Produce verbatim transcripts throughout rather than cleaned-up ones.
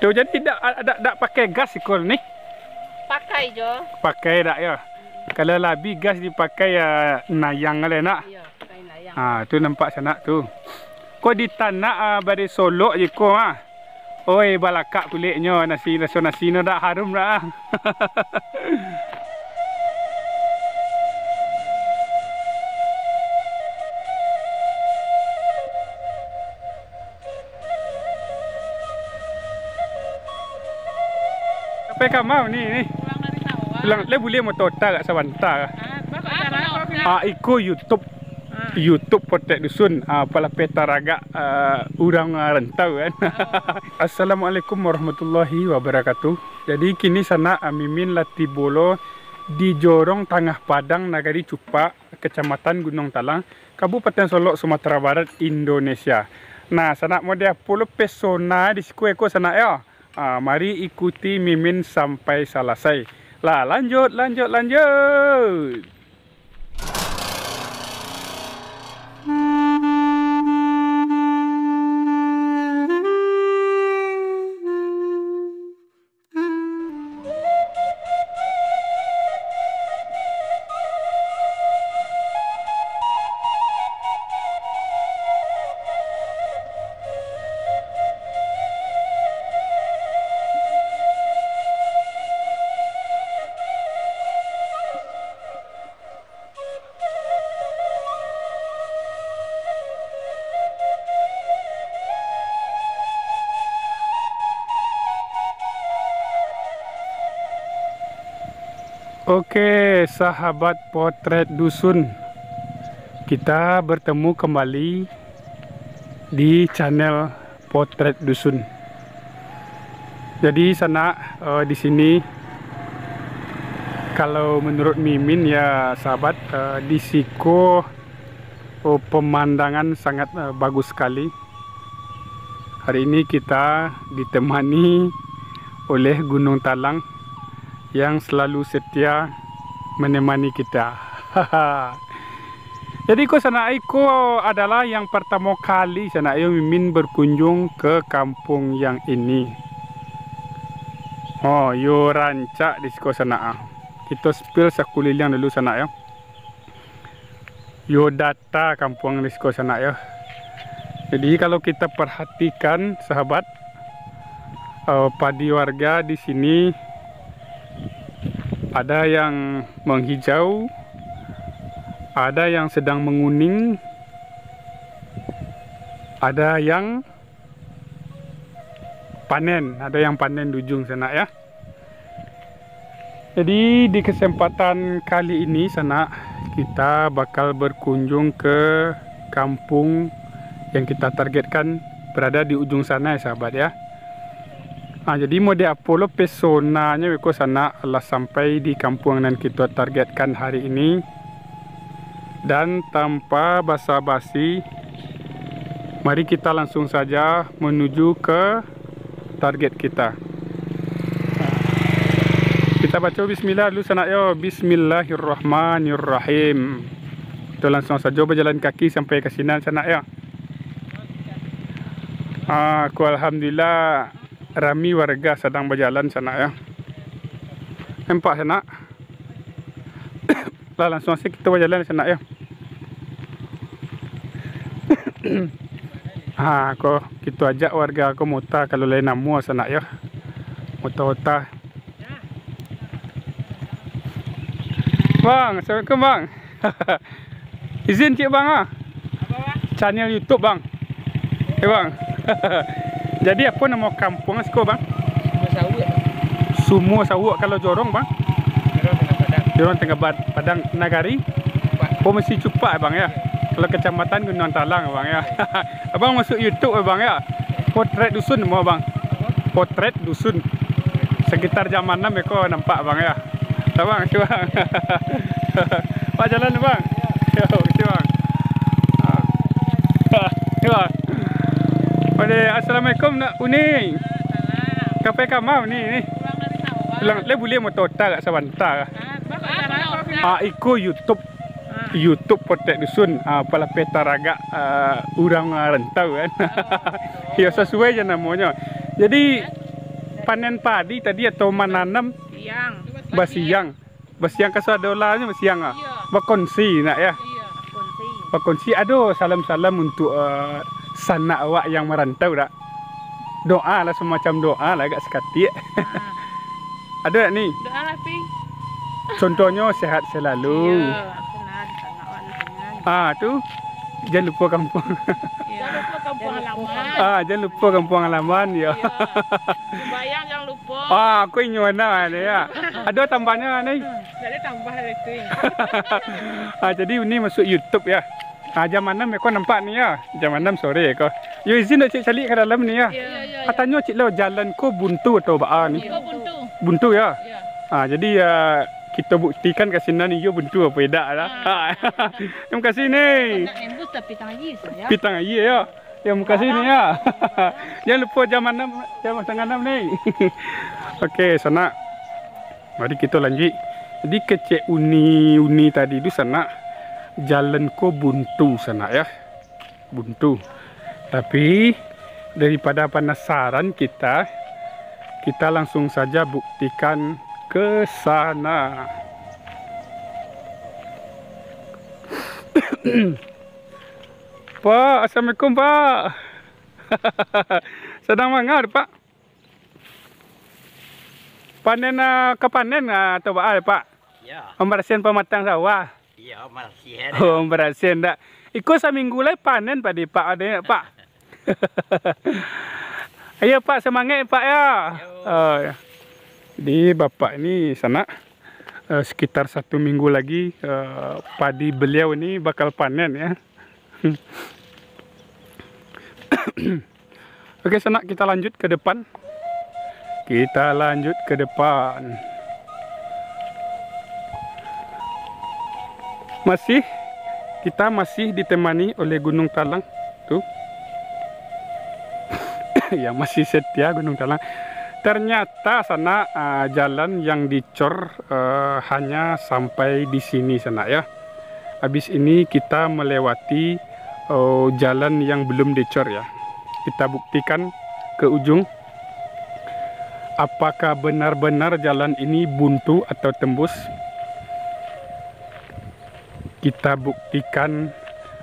Tu jadi dak, dak, dak pakai gas iko ni? Pakai jo. Pakai dak yo? Kalau labiah gas dipakai ya nayang kali nak. Iyo, pakai nayang. Ha, tu nampak sanak tu. Ko ditanak ah, bari solok je ko ah. Oi, balakak kuliknyo, nasi, raso nasi no dak harum dah. Sampai ka ma ni, ni? Pulang dari sawah. Pulang, lai buliah moto ota agak sabanta? Ah, bah, acara apa, Bang? Ah, iko YouTube. Ah. YouTube Potret Dusun, ah, palapeh taragak, ah, urang, ah, rantau kan. Oh. Assalamualaikum warahmatullahi wabarakatuh. Jadi kini sanak, ah, Mimin lah tibo lo di Jorong Tangah Padang, Nagari Cupak, Kecamatan Gunung Talang, Kabupaten Solok, Sumatera Barat, Indonesia. Nah, sanak, model apo lo pesona di siko iko sanak yo? Ah, mari ikuti Mimin sampai salasai. Lah, lanjut, lanjut, lanjut. Oke, sahabat Potret Dusun, kita bertemu kembali di channel Potret Dusun. Jadi sanak, eh, di sini, kalau menurut Mimin ya sahabat, eh, di siko, oh, pemandangan sangat, eh, bagus sekali. Hari ini kita ditemani oleh Gunung Talang yang selalu setia menemani kita. Jadi ko sanak, iko adalah yang pertamo kali sanak yo Mimin berkunjung ke kampung yang ini. Oh, yo rancak di siko sanak ah. Kito spill sakuliliang dulu sanak yo. Yo data kampuang di siko sanak yo. Jadi kalau kita perhatikan sahabat, eh, padi warga di sini ada yang menghijau, ada yang sedang menguning, ada yang panen, ada yang panen di ujung sanak ya. Jadi di kesempatan kali ini sanak, kita bakal berkunjung ke kampung yang kita targetkan berada di ujung sana ya sahabat ya. Ah, jadi model apo lo pesonanyo beko sanak lah sampai di kampuang nan kito targetkan hari ini. Dan tanpa basa-basi, mari kita langsung saja menuju ke target kita. Kita baco bismillah dulu sanak yo. Bismillahirrahmanirrahim. Kita langsung saja berjalan kaki sampai ke sinan sanak yo. Ah, ko alhamdulillah rami warga sadang bajalan sanak yo. Nampak sanak? Lah, langsung saja kita bajalan sanak yo. Ha, ko, kito ajak warga ko mota kalau lai namo sanak yo. Mota-mota. Bang, assalamualaikum bang. Izin cik bang ah. Apa, Bang? Channel YouTube bang. Eh bang. Jadi apo namo kampuang siko bang? Sumur Sawuk. Sumur Sawuk kalau jorong bang? Jorong Tengah Padang. Jorong Tengah Bad-, Padang Nagari. Cupak. Oh, masih Cupak bang ya. Kalau kecamatan Gunung Talang bang ya. Abang masuk YouTube bang ya. Potret Dusun namo bang. Apa? Potret Dusun. Sekitar jam anam beko nampak bang ya. Tabang, makasih bang. Pak jalan bang. Yo, makasih bang. Ah. Yo, bang. Ode, assalamualaikum nak Uni. Salam. Kapai kama Uni ni? Pulang dari sawah. Pulang, lai buliah moto ota agak sabanta? Ah, bah, acara apa, Bang? Ah, iko YouTube. Ah. YouTube Potret Dusun, ah, palapeh taragak, ah, urang, ah, rantau kan. Oh. Yo, sasuai je namonyo. Jadi, Panen padi tadi atau mananam? Siang. Basiang. Basiang kaso ado lah ni basiang ah. Iya. Bakonsi nak ya. Iya. Bakonsi. Bakonsi ado salam-salam untuk eh, sanak awak yang marantau dak? Doa lah, semacam doa lah agak sakatik. Ah. Ado dak ni? Doa lah, Pi. Contohnyo sehat selalu. Iya, sehat, sanak awak ni sehat. Ah, tu. Jangan lupa kampung. Iya. Jangan lupa kampung halaman. Ah, jangan lupa kampung halaman ya. Iya. Sembayang jangan lupa. Ah, aku inyo mana ni ya. Ado tambahnyo ni. Hmm, tak ada tambah dari tu. Ah, jadi ni masuk YouTube ya. Ah, jam anam ko nampak ni ya. Jam anam sore ko. Yo izin dok cik caliak ka dalam ni ya. Iya, iya, iya. Katanyo cik lo jalan ko buntu atau baa ni? Buntu, buntu. Buntu ya. Iya. Ah, jadi ya kito buktikan ka sinan ni yo buntu apo idak lah. Ah. Ah. Terima kasih ni. Nak embus tapi tang aia ya. Pitang aia ya. Ya, makasih ni ya. Jangan lupa jam anam, jam setengah anam ni. Oke, sanak. Mari kito lanjuik. Jadi kecek uni-uni tadi tu sanak, jalan ko buntu sanak ya. Buntu. Tapi daripada panasaran kita, kita langsung saja buktikan ke sana. Pak, assalamualaikum Pak. Sadang manga, Pak? Panen ah, ka panen ah, atau baa, Pak? Iyo. Mambarasian pamatang sawah. Iyo, mambarasian. Oh, mambarasian dak. Iko saminggu lai panen padi Pak ado, Pak. Ayo Pak, semangat Pak ya. Yo. Oh, ya. Jadi Bapak ini sanak eh, sekitar satu minggu lagi eh, padi beliau ini bakal panen ya. Oke, sanak, kita lanjut ke depan. Kita lanjut ke depan. Masih, kita masih ditemani oleh Gunung Talang tu. Yang masih setia Gunung Talang. Ternyata sanak ah, jalan yang dicor eh, hanya sampai di sini sanak ya. Habis ini kita melewati oh, jalan yang belum dicor ya. Kita buktikan ke ujung apakah benar-benar jalan ini buntu atau tembus. Kita buktikan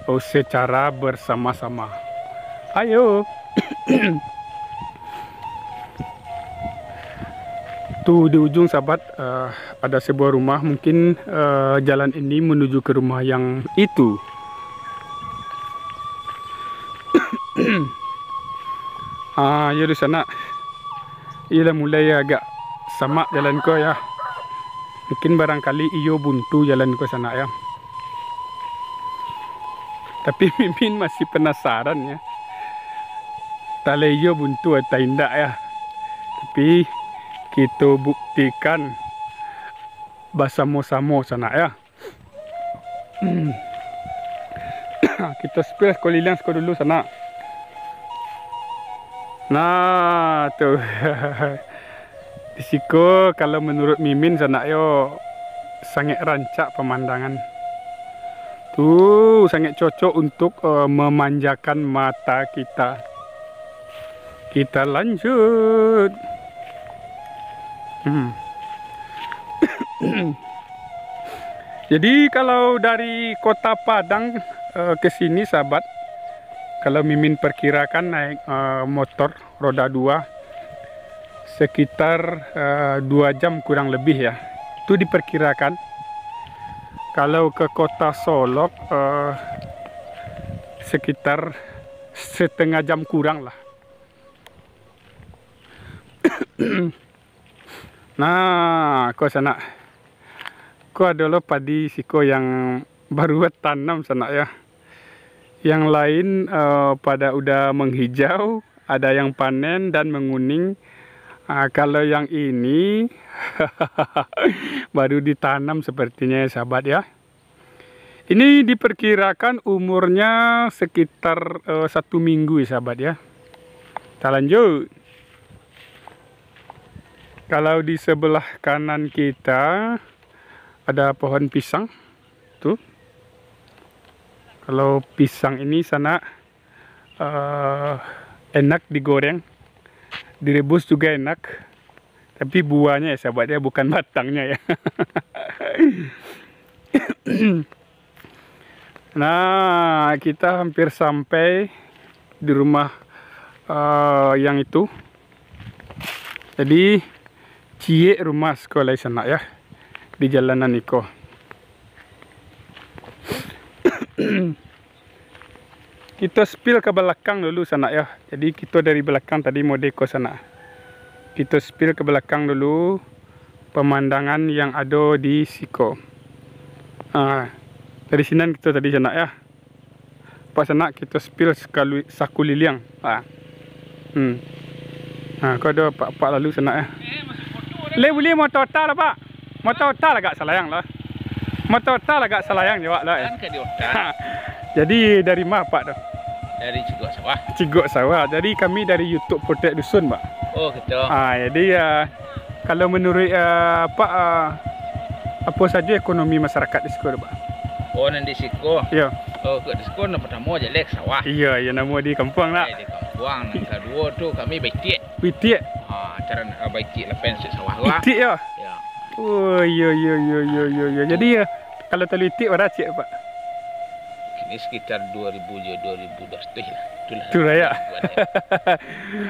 oh, secara bersama-sama. Ayo. Tu di ujung sahabat eh, ada sebuah rumah, mungkin eh, jalan ini menuju ke rumah yang itu. Ah, iyo di sanak. Iyo lah mulai agak samak jalan ko ya. Mungkin barangkali iyo buntu jalan ko sanak ya. Tapi Mimin masih penasaran ya. Talai iyo buntu atau indak ya. Tapi kito buktikan basamo-samo sanak ya. Kito spill keliling siko dulu sanak. Nah, tu. Di siko kalau menurut Mimin sanak yo sangat rancak pemandangan. Tu sangat cocok untuk eh, memanjakan mata kita. Kita lanjut. Hmm. Jadi kalau dari Kota Padang eh, ke sini sahabat, kalau Mimin perkirakan naik eh, motor roda dua sekitar eh, dua jam kurang lebih ya. Itu diperkirakan. Kalau ke Kota Solok eh, sekitar setengah jam kurang lah. Nah, ko sanak. Ko adalah padi siko yang baru tanam sanak ya. Yang lain eh, pada udah menghijau, ada yang panen dan menguning. Ah, kalau yang ini baru ditanam sepertinya ya sahabat ya. Ini diperkirakan umurnya sekitar eh, satu minggu ya sahabat ya. Kita lanjut. Kalau di sebelah kanan kita ada pohon pisang tu. Kalau pisang ini sanak eh, enak digoreng, direbus juga enak. Tapi buahnyo ya, sahabat ya, bukan batangnyo ya. Nah, kita hampir sampai di rumah, eh, yang itu. Jadi, ciek rumah siko lai sanak ya, di jalanan iko. Kito spill ka balakang dulu sanak ya. Jadi kito dari balakang tadi mode ko sanak. Kito spill ka balakang dulu pemandangan yang ado di siko. Ah, dari sinan kito tadi sanak ya. Pak sanak kito spill sakalu-, sakuliliang. Ah. Hmm. Ha, ko ado pak-pak lalu sanak eh. Le, buliah motor ta lah, Pak. Motor ta lah agak salayang lah. Motor ta lah agak salayang jawab lah. Eh. Kan ka di otak. Ha. Jadi dari ma Pak tu? Dari Cigok Sawah. Cigok Sawah. Jadi kami dari YouTube Potret Dusun, Pak. Oh, gitu. Ha, jadi ya kalau menurut eh, Pak eh, apa saja ekonomi masyarakat di siko tu, Pak? Oh, nan di siko. Ya. Oh, kok di siko nan pertama jaleh ka sawah. Iya, iya namo di kampuang lah. Eh, di kampuang. Nan kaduo tu kami baitik. Baitik. Ha, cara nak baitik lapan sik sawah tu lah. Itik ya? Ya. Oh, iya iya iya iya iya iya. Jadi ya kalau talu itik bara ciek, Pak? Kini sekitar dua ribu jo dua ribu dua ratus lah. Itulah. Itulah ya.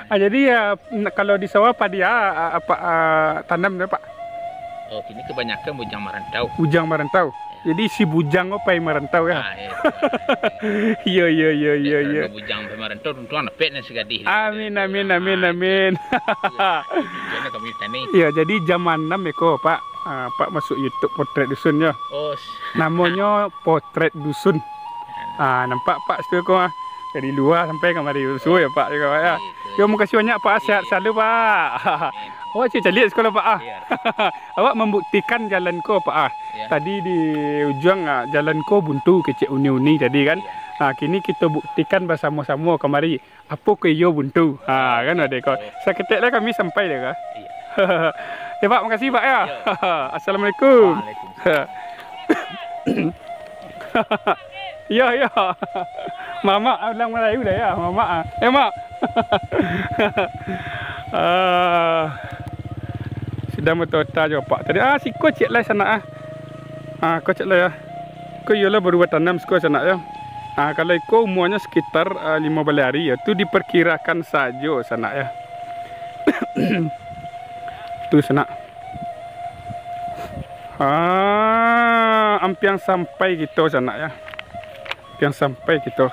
Ah, jadi ya n- kalau di sawah padi ah, ah, apa ah, tanam tu, Pak? Oh, kini kebanyakan bujang marantau. Bujang marantau. Jadi si bujang ko pai marantau ya. Ah, iya. Iya iya iya iya iya. Kalau bujang pai marantau tentu anak pek nan sigadih. Amin amin amin amin. Karena kami tani. Iya, jadi zaman enam eko Pak. Ah, Pak masuk YouTube Potret Dusun ya. Oh. Namonyo Potret Dusun. Ah, nampak Pak situ ko ah. Dari lua sampai kamari suruh ya Pak juga Pak ya. Yo makasih banyak Pak, sehat selalu Pak. Awak cek caliak sikolah Pak ah. Awak membuktikan jalan ko Pak ah. Tadi di ujuang ah, jalan ko buntu kecek uni-uni tadi kan. Ah, kini kita buktikan bersama-sama kamari. Apo ko iyo buntu? Ha, kan ado ko. Saketek lah kami sampai deh ka. Ya Pak, makasih Pak ya. Assalamualaikum. Iya iya. Mamak ulang Melayu dah ya, mamak ah. Eh mak. Ah, sudah motor ta jo Pak tadi. Ah, siko cek lah sanak ah. Ah, ko cek lah ya. Ko iyolah baru batanam siko sanak ya. Ah, kalau iko umuanyo sekitar ah, limo baleh hari ya. Tu diperkirakan sajo sanak ya. Tu sanak. Ah, ampiang sampai kito sanak ya. Ampiang sampai kito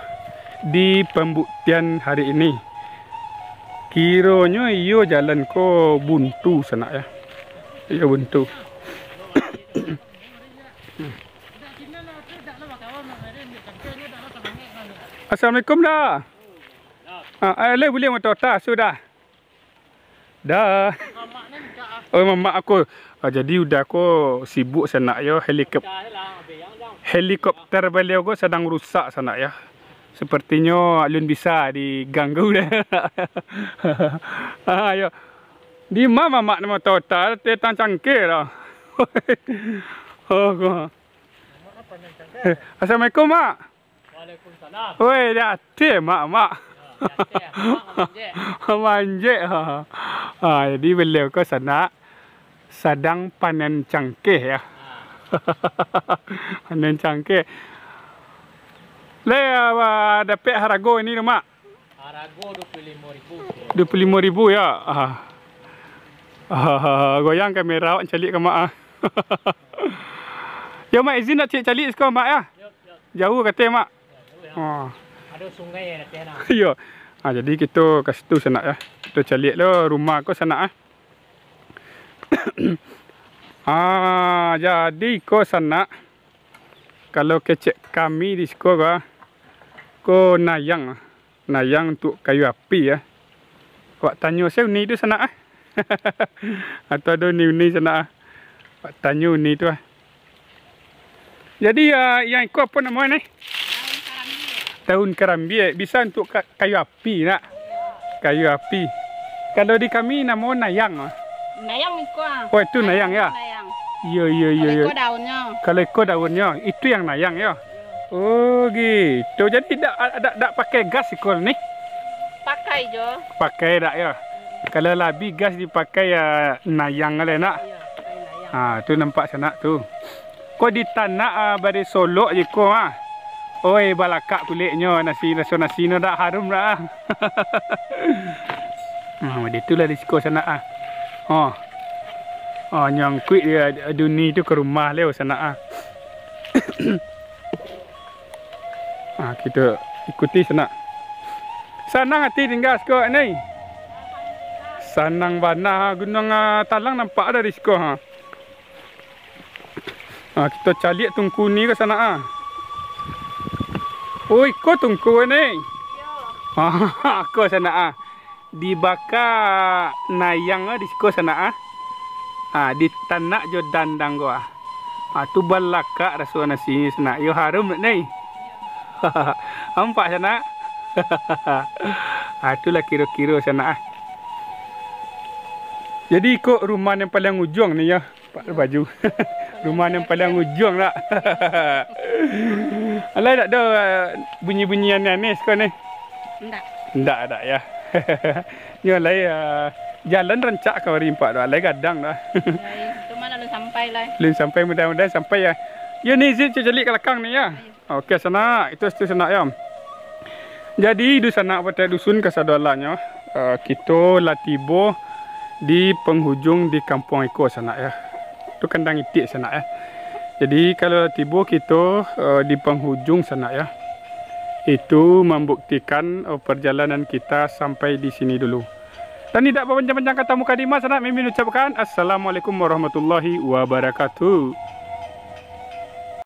di pembuktian hari ini. Kironyo iyo jalan ko buntu sanak ya. Iyo buntu. Assalamualaikum dah. Ah, eh, le buliah motor ta sudah. Dah. Oh mamak aku. Ah, jadi udah ko sibuk sanak yo helikop helikopter baliau ko sadang rusak sanak yo. Sepertinyo alun bisa diganggu deh. Ah, yo. Di ma mamak ni motor ta tetang cangkir dah. Oh, ko. Eh, assalamualaikum mak. Waalaikumsalam. Woi, dah aktif mak mak. Manjek. Ha, jadi beliau ko sanak sadang panen cangkeh ya. Panen cangkeh. Le, ah, dapek harago ini tu mak? Harago dua puluh limo ribu. Dua puluh limo ribu ya. Ah. Ah, goyang kamera awak caliak ka mak ah. Yo mak, izin nak caliak siko mak ya. Jauh kate mak. Oh. Ado sungai ya. Iyo. Ah, jadi kito ka situ sanak ya. Kito caliak lo rumah ko sanak ah. Ah, jadi ko sanak. Kalau kecek kami di siko ko, ko nayang. Nayang untuak kayu api ya. Awak tanyo se uni tu sanak ah. Atau ado uni-uni sanak ah. Awak tanyo uni tu ah. Jadi ya, yang iko apo namo ni? Daun karambia. Bisa untuak ka- kayu api nak. Kayu api. Kalau di kami namo nayang ah. Nayang iko ah. Oh, itu nayang ya? Nayang. Iyo iyo iyo. Kalau iko daunnyo. Kalau iko daunnyo, itu yang nayang ya. Oh gitu. Jadi dak dak dak pakai gas iko ni? Pakai jo. Pakai dak ya? Kalau labiah gas dipakai, ah, nayang lah, nak. Iyo, pakai nayang. Ha, tu nampak sanak tu. Ko ditanak, ah, bari solok je ko, ah. Oi, balakak kuliknyo, nasi, raso nasi no dak harum dah, ah. Ha, itulah di siko sanak, ah. Oh. Oh, nyangkuik dia duni tu ka rumah leh sanak, ah. Ha, kito ikuti sanak. Sanang ati tingga siko ni. Sanang bana, Gunuang, ah, Talang nampak dah di siko, ha. Ha, kito caliak tungku ni ko sanak, ah. Oh, iko tungku ni. Ha, ko sanak, ah. Dibaka nayang, ah, di siko sanak, ah. Ha, ditanak jo dandang ko, ah. Ha, tu balakak raso nasi sanak. Yo harum ni. Nampak sanak? Ha, itulah kiro-kiro sanak, ah. Jadi iko rumah yang paling ujuang ni, yo. Pak baju. Rumah yang paling ujuang nak. Alai dak ado, eh, bunyi-bunyi aneh-aneh siko ni? Ndak. Ndak, ndak, ya. Nyo alai, eh, jalan rancak ka ari empat tu. Alai gadang dah. Lai, cuma lalu sampai lai. Lalu sampai, mudah-mudahan sampai ya. Yo ni, Zid, caliak ka lakang ni ya. Ayo. Oke, sanak, itu, itu sanak, ya. Jadi, dunsanak patai dusun kasadoalanyo, eh, kito lah tibo di penghujung di kampuang iko, sanak, ya. Tu kandang itik, sanak, ya. Jadi, kalau lah tibo kito, eh, di penghujung, sanak, ya, itu membuktikan, eh, perjalanan kita sampai di sini dulu. Dan tidak berpanjang-panjang kata mukadimah, sanak, Mimin ucapkan, Assalamualaikum warahmatullahi wabarakatuh.